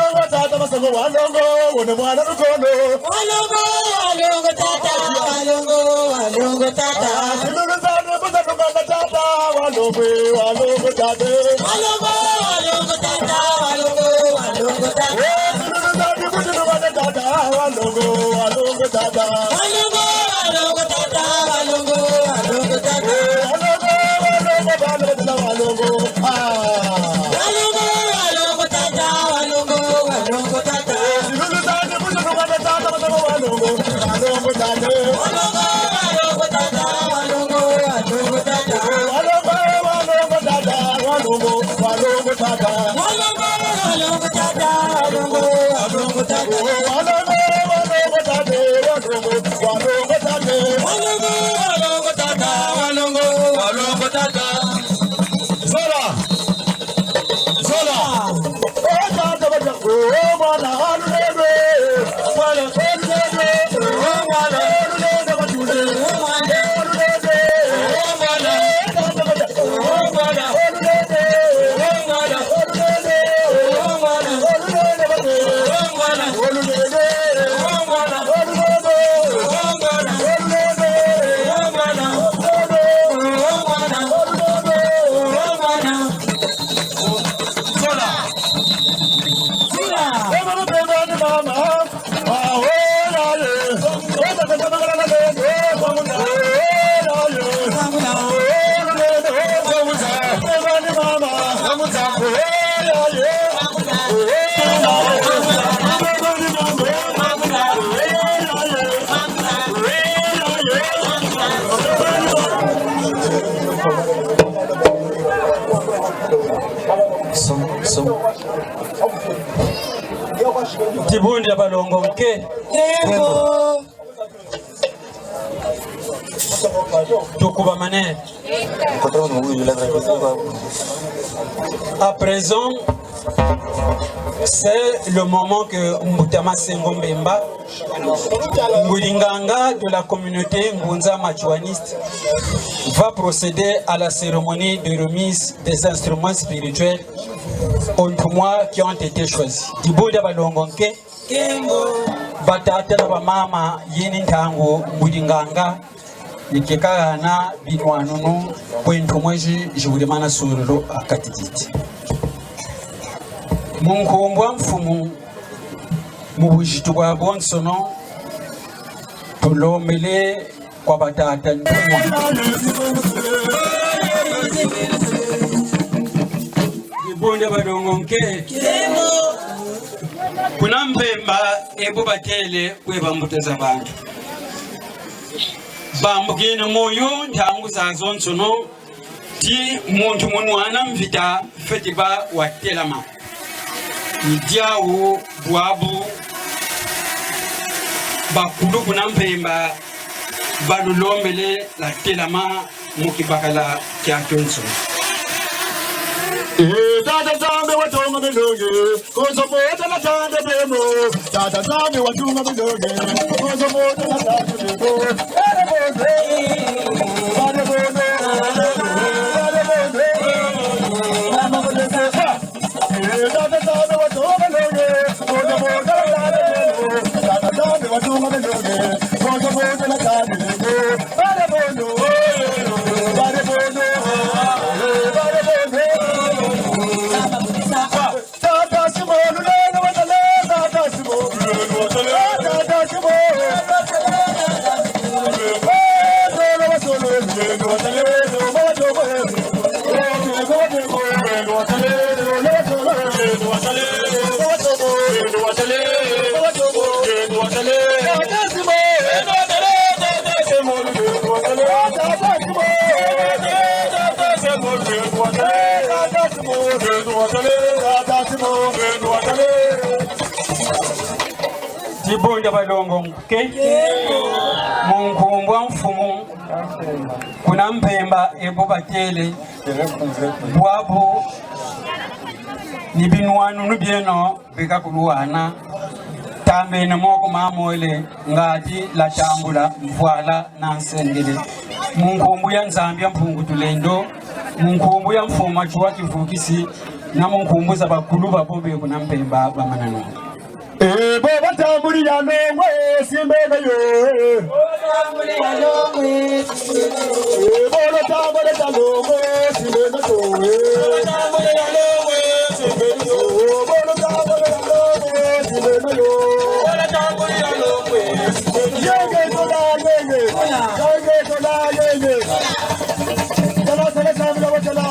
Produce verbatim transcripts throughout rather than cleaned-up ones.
Walongo, walongo, mwana Lukono. Walongo, walongo, tata, walongo, walongo, tata. Ah, silulu zani buza tungana tata, walongo, walongo, tata. Walongo, walongo, tata, walongo, walongo, tata. Eh, silulu zani buza tungana tata, walongo, walongo, tata. Walongo, walongo, tata, walongo, walongo, tata. Eh, walongo, walongo, walongo, walongo. Ah. Walongo, walongo, tata, walongo, walongo, tata. Eh, silulu zani buza tungana tata, walongo, walongo, tata. Walongo, walongo, tata, walongo, walongo, tata. Walongo, walongo, tata, walongo, walongo, tata. Walongo, walongo, tata, walongo, walongo, tata. Walongo, walongo, tata, walongo, walongo, tata. Walongo, walongo, tata, walongo, walongo, tata. Zola. Zola. Oh, tata, bata. Oh, mwana, alulele. Mwana, alulele. Oh, mwana, alulele, batule. Oh, mwana, alulele. Oh, mwana. Tata, bata. Oh, mwana, alulele. Oh, mwana, alulele. Oh, mwana, alulele, batule. Oh, mwana, alulele. Oh, mwana, alulele. Oh, mwana, alulele. Oh, mwana, alulele. Oh, mwana, alulele. Oh, mwana. Zola. Zola. Dibundu dia balongo nke. Nkembo. Tukubamane. À présent, c'est le moment que Mbuta Masengo Mbemba, ngudi nganga de la communauté Ngunza Matsouaniste, va procéder à la cérémonie de remise des instruments spirituels aux ntumwa qui ont été choisis. Dibundu dia balongo nke. Nkembo. Batata na bamama, yeni ntangu ngudi nganga, ni kekagana binwanunu kwe ntumwa ezi ziwidi mana sululu a kati diti. Mu nkumbu a Mfumu, mu buzitu bwa bonsono, tulombele kwa batata ntumwa. Dibundu dia balongo nke. Kuna mpemba ebo batele kwe bambuta za bantu. Bambukini moyo ntangu zazonsono, ti muntu mu nwana mvita fweti ba watelama. Ni diawu bwabu bakulu kuna mpemba balulombele lwatelama mu kibakala kiakionsoni. Eh, tata Nzambi. Watonga milongi, kozo moto na tande bemo. Tata Nzambi watonga milongi, kozo moto na tande bemo. Tata Simon, Lulendo watale, Tata Simon, Lulendo watale, Tata Simon. Dibundu dia balongo, okay? Mu nkumbu a mfumu, kuna mpemba ebo batele, bwabu ni binwanunu bieno bika kuluana, tambene moko mamole, ngati lwatambula mvwala na nsengele. Mu nkumbu ya Nzambi ya Mpungu Tulendo, mu nkumbu ya Mfumu Matsoua Kivukisi, na mu nkumbu za bakulu babo be kuna mpemba bamananu. Eh, bo batambuli ya nongwe, simbene yo, eh. Eh, bo lutambule ta nongwe, simbene yo, eh. Oh, bo lutambule ta nongwe, simbene yo. Yenge tola yenge. Yenge tola yenge. Tala, tala, tala, tala, tala.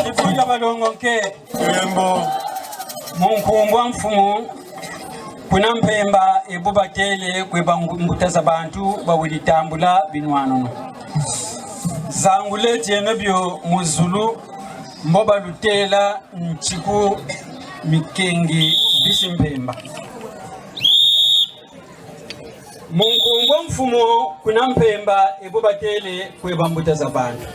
Ipuja balongo nke. Lembo. Mu nkumbu a mfumu, kuna mpemba ebo batele kwe ba ngu-, mbuta za bantu bawidi tambula binwanunu. Zanguleti eno bio mu zulu, mbo balutela nsiku mikengi bisi mpemba. Mu nkumbu a mfumu, kuna mpemba ebo batele kwe ba mbuta za bantu.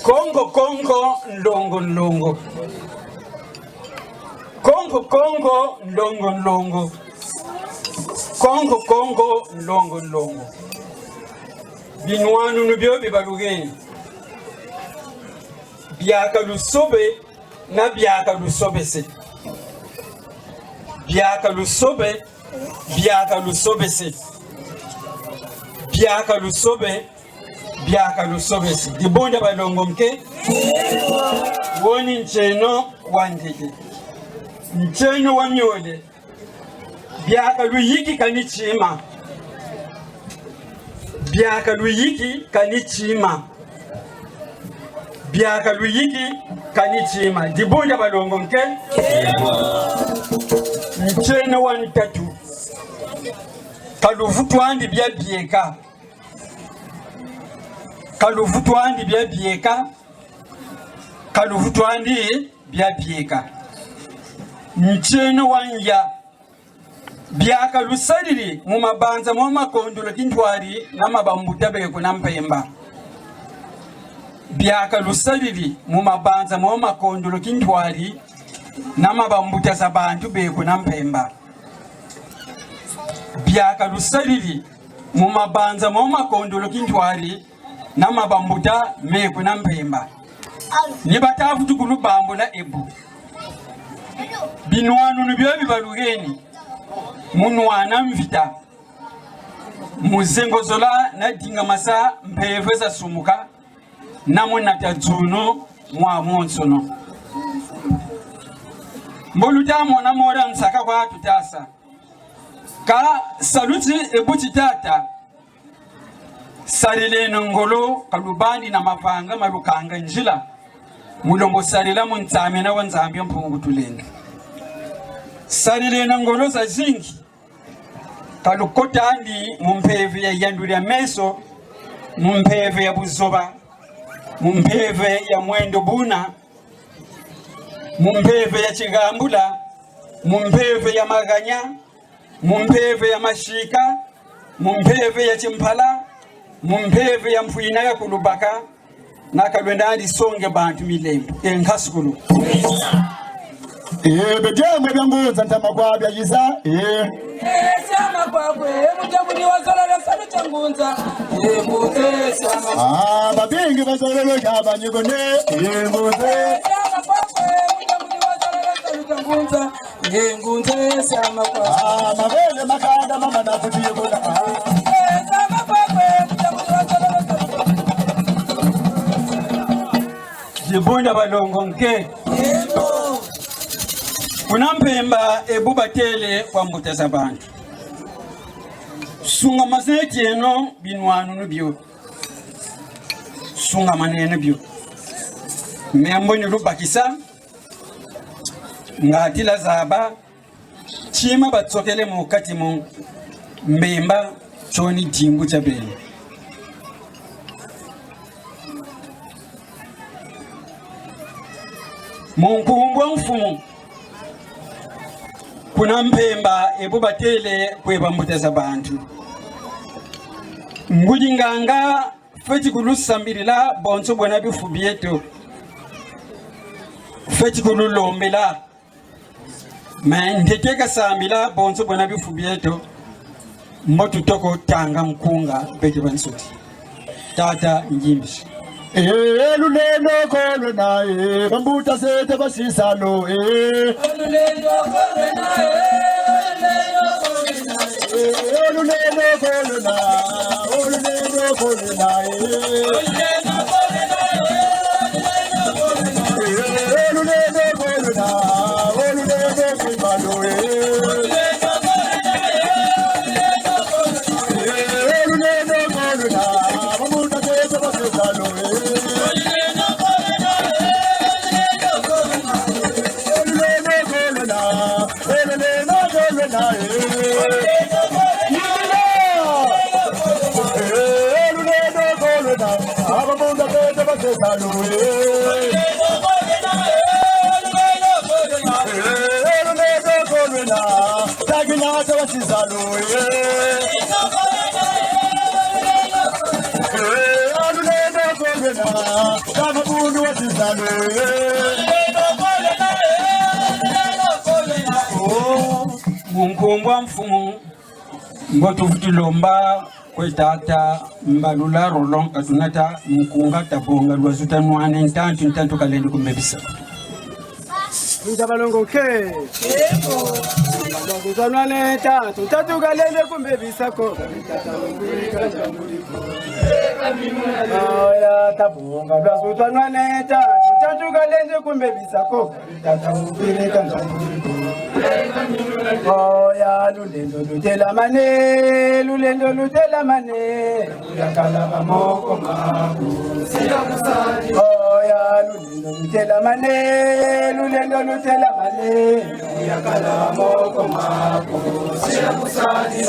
Kongo, Kongo, nlongo, nlongo. Kongo, Kongo, nlongo, nlongo. Kongo Kongo, nlongo nlongo. Binwanunu bio bibalukeni. Biaka lusobe na biaka lusobese. Biaka lusobe, biaka lusobese. Biaka lusobe, biaka lusobese. Dibundu dia balongo nke. Woni ntseno wa ntete. Ntseno wa miole. Biaka luyiki kani tima. Biaka luyiki kani tima. Biaka luyiki kani tima. Dibundu dia balongo nke. Ntseno wa ntatu. Ka luvutwandi bia bieka. Ka luvutwandi bia bieka. Ka luvutwandi bia bieka. Ntseno wa nya. Biaka lusadidi mu mabanza mo makondolo kintwadi na ma bambuta be kuna mpemba. Biaka lusadidi mu mabanza mo makondolo kintwadi na ma bambuta za bantu be kuna mpemba. Biaka lusadidi mu mabanza mo makondolo kintwadi na ma bambuta me kuna mpemba. Ni bata vutu kulubambula ebu. Binwanunu bio bibalukeni. Mu nwana mvita. Mu zengozola na dinga masa mpeve za sumuka. Na mu nata dzunu mwa monsono. Mbo luta mona mora nsaka kwa tutasa. Ka salu ti ebu ti tata. Sadileno ngolo, ka lubandi na mavanga ma lukanga nzila. Mu lembo sadila mu nsamina wa Nzambi a Mpungu Tulendo. Sadileno ngolo zazingi. Ka lukotandi mu mpeve ya yandu dia meso, mu mpeve ya buzoba, mu mpeve ya mwendo buna, mu mpeve ya tsigambula, mu mpeve ya maganya, mu mpeve ya masika, mu mpeve ya tsimpala, mu mpeve ya mfwina ya kulubaka, na ka lwenda disonge bantu milembo. E nkasukulu. Eh, bediembo bia ngunza ntama kwa bia yiza. Eh. Esa makwakwe, e mutambudi wazolele salu tia ngunza. Eh, mutesa makwakwe. Ah, babingi bazolele ya banyigone. Eh, mutesa makwakwe, e mutambudi wazolele salu tia ngunza. Nge ngunza esa makwakwe. Ah, mabele makanda mama na kutiyekula. Ah. Esa makwakwe, e mutambudi wazolele salu tia ngunza. Dibundu dia balongo nke. Yebo. Kuna mpemba ebu batele kwa mbuta za bantu. Sungamaneno binwanunu bio. Sungamaneno bio. Membo ni lubakisa. Ngati lwazaba. Kima batsokele mu kati mu mbemba, tsio ni dimbu dia beno. Mu nkumbu a Mfumu, kuna mpemba ebu batele kwe bambuta za bantu. Ngudi nganga fweti kulusambilila bonso bwena bifu bieto. Fweti kululombela. Mais ntete kasambila bonso bwena bifu bieto, mbo tutoko tanga nkunga beto bansoni. Tata Ngimbisi. Eh, lulendo ko lwena, eh, bambuta zeto basisalo, eh. Lulendo ko lwena, eh, lulendo ko lwena, eh. Eh, lulendo ko lwena, oh, lulendo ko lwena, eh. Mu nkumbu a Mfumu, Mbo tuvutu lomba kwe tata Mbalula Roland Katunata, nkunga: Tabonga, lwazuta nwane ntantu, ntantu kalendi kumbebisa. Nda balongo ke. Lwazuta nwane ntantu, ntantu kalendi kumbebisa ko. Oya, tabonga, lwazuta nwane ntantu, ntantu kalendi kumbebisa ko. Tata mupire kanza. Oya, lulendo lutelamane, lulendo lutelamane. Yakala ba moko maku. Oya, lulendo lutelamane, lulendo lutelamane. Yakala ba moko maku.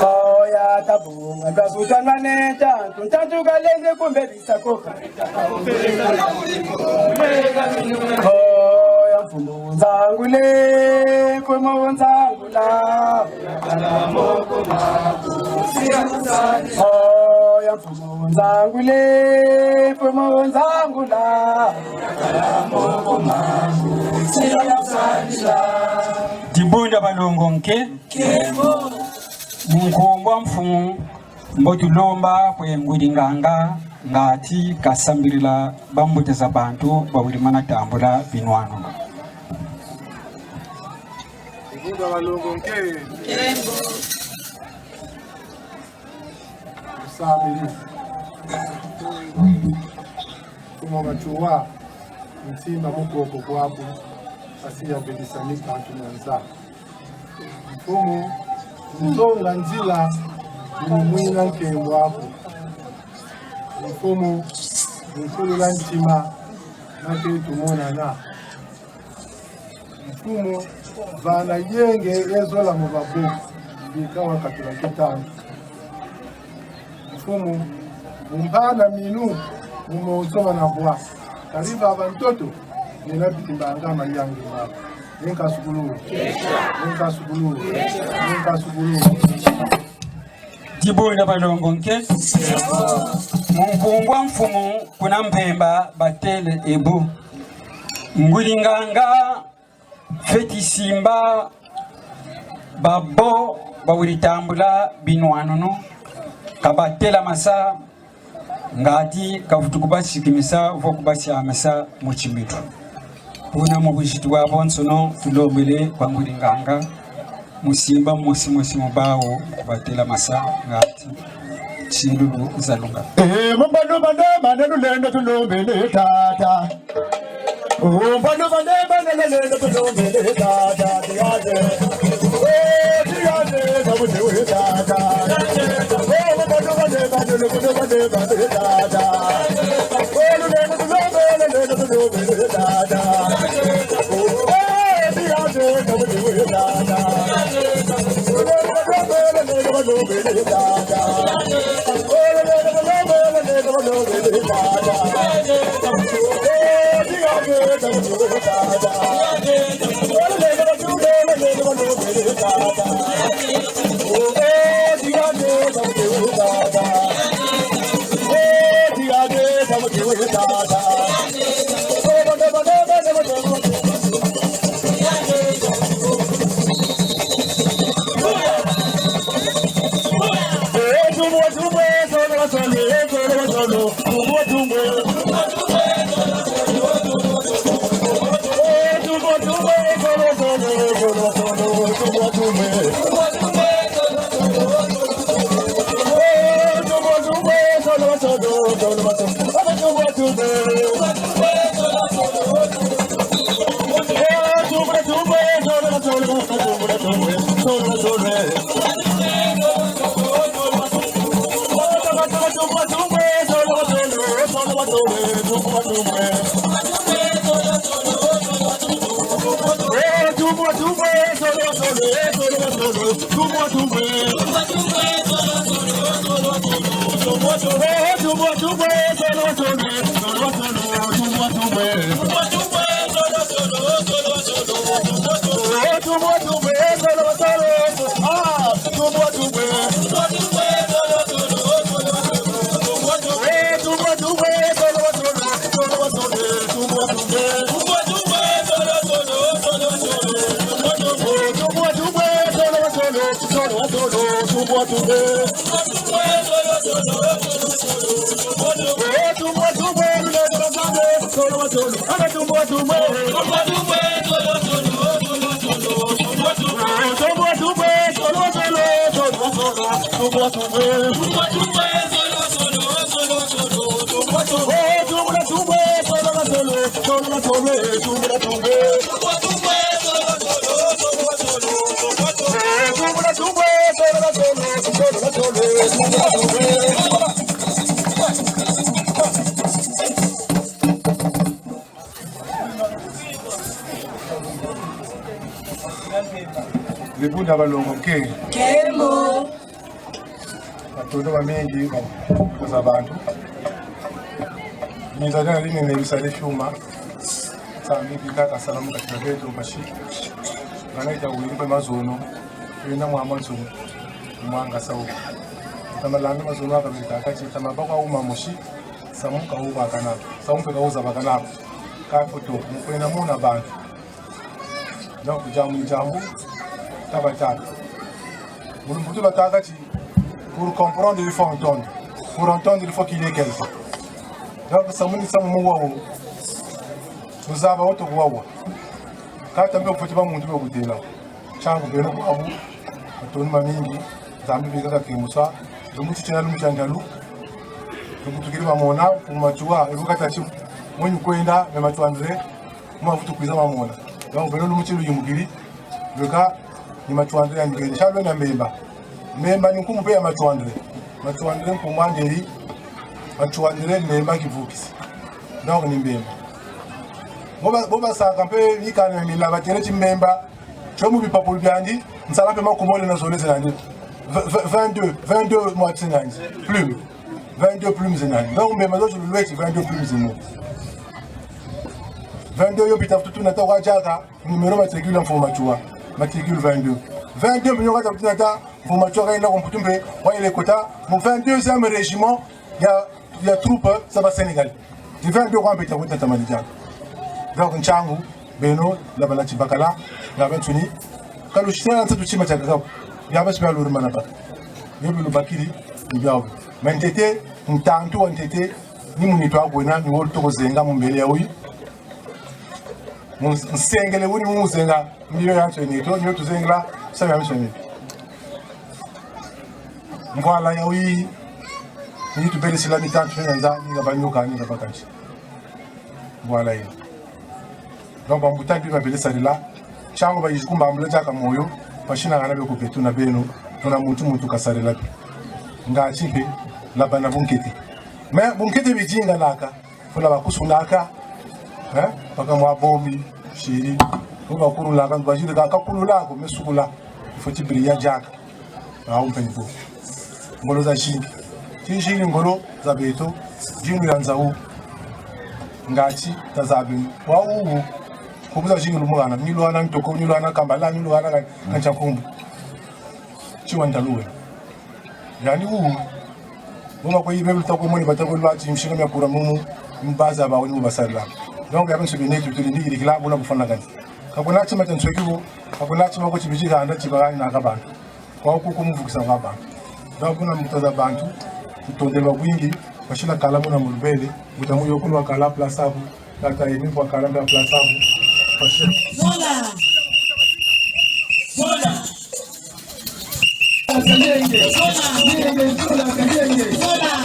Oya, tabonga, lwazuta nwane ntantu, ntantu kalendi kumbebisa ko. Oya, mfumu nzangule, mfumu nzangula. Oya, mfumu nzangule, mfumu nzangula. Dibundu dia balongo nke. Mu nkumbu a mfumu, mbo tulomba kwe ngudi nganga, ngati kasambilila bambuta za bantu bawidi mana tambula binwanu. Dibundu dia balongo nke. Tusambidi. Mfumu Matsoua, nsimba mu koko kwaku, asi ya bidisa mikantu mia nza. Mfumu, nzonga nzila, mu mwina nkembo aku. Mfumu, nkulula ntima, make tumonana. Mfumu, vana yenge e zola mu babu, bika wakatula kitandu. Mfumu, mu mpana minu, mu monso mana bwa. Kadi vava ntoto, nina bitimbanga mayangi ma. Nenka sukulu. Nenka sukulu. Nenka sukulu. Dibundu dia balongo nke. Mu nkumbu a mfumu kuna Mpemba batele ebu: ngudi nganga fweti simba babo bawidi tambula binwanunu, kabatelamasa, ngati kavutu kubasikimisa vo kubasiamisa mu timitu. Kuna mu buzitu bwa bonsono, tulombele kwa ngudi nganga, mu simba mosi mosi mu bawu, kubatelamasa, ngati nsilulu zalunga. Eh, mu mbandu bande bande lulendo tulombele tata. Oh, mbandu bande bande lulendo tulombele tata, tiade. Oh, tiade, tabu tiwe tata. Oh, mbandu bande bande lulendo bande bande tata. Oh, lulendo tulombele, lulendo tulombele tata. Dibundu dia balongo ke. Nkembo. Matondo mamingi, ba-, kwa za bantu. Minza dia lini ne bisale fiuma. Nzambi bika kasala mu kati na beto mpasi. Ngana ita wili mpe mazono. Yena mwa mazono. Mwanga sawu. Tamalanga mazono aka bika kati, tama bakwa uma mosi. Samu ka uba kana. Samu mpe ka uza bakana. Ka foto, mu kwenda mona bantu. Donc, diambu ni diambu, tabataka. Mu lumputu batâka ti, pour comprendre, il faut entendre. Pour entendre, il faut qu'il y ait quelqu'un. Donc, samu ni samu mu wawu. Tuzaba wo tukuwawa. Kâ ta mpe kufweti ba muntu ba kutêla. Nsangu beno kwabu, matondo mamingi, Nzambi bika kakembusa, lumbu tia lumbu tia ntalu, lumbu tukidi bamona, ku Matsoua, ebu kata ti, mweni kwenda, mais Matsoua André, mwa vutu kwiza bamona. Donc, beno lumbu ti luyimukidi, lweka, ni Matsoua André ya ngeni, sha lwena Mbemba. Mbemba ni nkumbu mpe ya Matsoua André. Matsoua André nkumbu andeli, Matsoua André Mbemba kivukisi. Donc, ni Mbemba. Bo ba-, bo basaka mpe mikanda mia mila batele ti Mbemba, tio mu bipapulu biandi, nsala mpe makumole na zole zina andi. V-, v-, vingt-deux, vingt-deux mwa zina andi. Plume. Vingt-deux plumes zina andi. Donc, Mbemba zo zulu lweti vingt-deux plumes zina. Vingt-deux yo bita vutu tuna ta kwa diaka, numéro matricule ya Mfumu Matsoua. Matricule vingt-deux. Vingt-deux millions kata vutu tuna ta, Mfumu Matsoua kayenda ku Mputu mpe, wayele kota, mu vingt-deuxième régiment ya, ya troupes za ba Sénégalais. Ni vingt-deux kwa mpeta kuta tamani diaka. Donc, nsangu, beno, la bala tibakala, la bansoni. Ka lusitela nsatu tima tiakaka. Ya basi ba luri mana baka. Yo bi lubakidi, ni biawu. Mais ntete, ntantu wa ntete, ni mu nitu akwena, ni wo toko zenga mu mbele ya wuyu. Mu nsengele wuni mu zenga, ni yo yansoni to, ni yo tuzengela, samu ya nsoni. Mvwala ya wuyu, ni tubele sila mitantu ya nza, ni nga banyoka, ni nga bakansi. Mvwala ya. Donc, bambuta mbi babele sarila, nsangu bayizi kumbambula diaka moyo, mpasi na ngana be ku beto na beno, muna muntu muntu kasarila mpe. Ngati mpe, la bana bunkete. Mais bunkete bidinganaka, funa bakusunaka, eh? Baka mwa bomi, siri, muna bakululaka, bazidi ka, kakulula ko, mais sukula, il faut ti bria diaka. Awu mpe ni bo. Ngolo zazingi. Ti zingi ngolo za beto, zingu ya nzau. Ngati, tazabi. Wawu, nkumbu zazingi lumugana. Ni luhana Ntoko, ni luhana Kambala, ni luhana ka-, Kancha Nkumbu. Ti wa ntalu we. Yandi wu. Boma kwe ibe luta kwe moni bata kwe lwati msinga mia kura mumu, mbaza ba wuni mu basala. Donc, ya bantu bene tu tuli ndikila, buna bufana kani. Ka kuna tima tia nsweki bo, ka kuna tima ko tibiji kanda tiba na ka bantu. Kwa kuku mu vukisa kwa bantu. Donc, buna mbuta za bantu, tutondele bwingi, basila kala muna mu lubele, mbuta mu yokulu wakala place abu, tata yemi wakala mpe place abu, basila. Zola! Zola! Zola! Zola!